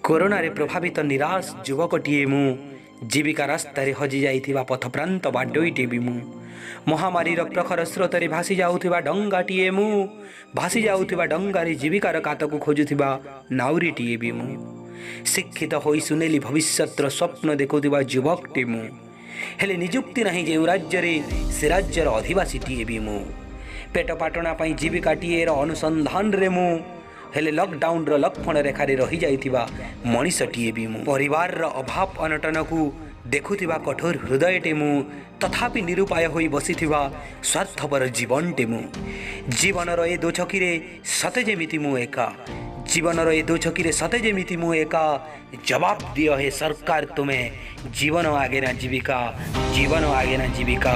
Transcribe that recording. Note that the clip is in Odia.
କରୋନାରେ ପ୍ରଭାବିତ ନିରାଶ ଯୁବକଟିଏ ମୁଁ। ଜୀବିକା ରାସ୍ତାରେ ହଜି ଯାଇଥିବା ପଥପ୍ରାନ୍ତ ବାଡୋଇଟିଏ ବି ମୁଁ। ମହାମାରୀର ପ୍ରଖର ସ୍ରୋତରେ ଭାସି ଯାଉଥିବା ଡଙ୍ଗାଟିଏ ମୁଁ। ଭାସି ଯାଉଥିବା ଡଙ୍ଗାରେ ଜୀବିକାର କାତକୁ ଖୋଜୁଥିବା ନାଉରୀଟିଏ ବି ମୁଁ। ଶିକ୍ଷିତ ହୋଇ ସୁନେଲି ଭବିଷ୍ୟତର ସ୍ୱପ୍ନ ଦେଖୁଥିବା ଯୁବକଟି ମୁଁ। ହେଲେ ନିଯୁକ୍ତି ନାହିଁ ଯେଉଁ ରାଜ୍ୟରେ, ସେ ରାଜ୍ୟର ଅଧିବାସୀଟିଏ ବି ମୁଁ। ପେଟ ପାଟଣା ପାଇଁ ଜୀବିକାଟିଏର ଅନୁସନ୍ଧାନରେ ମୁଁ। ହେଲେ ଲକଡାଉନର ଲକ୍ଷ୍ମଣ ରେଖାରେ ରହିଯାଇଥିବା ମଣିଷଟିଏ ବି ମୁଁ। ପରିବାରର ଅଭାବ ଅନଟନକୁ ଦେଖୁଥିବା କଠୋର ହୃଦୟଟେ ମୁଁ। ତଥାପି ନିରୁପାୟ ହୋଇ ବସିଥିବା ସ୍ୱାର୍ଥପର ଜୀବନଟେ ମୁଁ। ଜୀବନର ଏ ଦୋଛକିରେ ସତେ ଯେମିତି ମୁଁ ଏକା। ଜୀବନର ଏ ଦୋଛକିରେ ସତେ ଯେମିତି ମୁଁ ଏକା। ଜବାବ ଦିଅ ହେ ସରକାର ତୁମେ, ଜୀବନ ଆଗେ ନା ଜୀବିକା? ଜୀବନ ଆଗେ ନା ଜୀବିକା?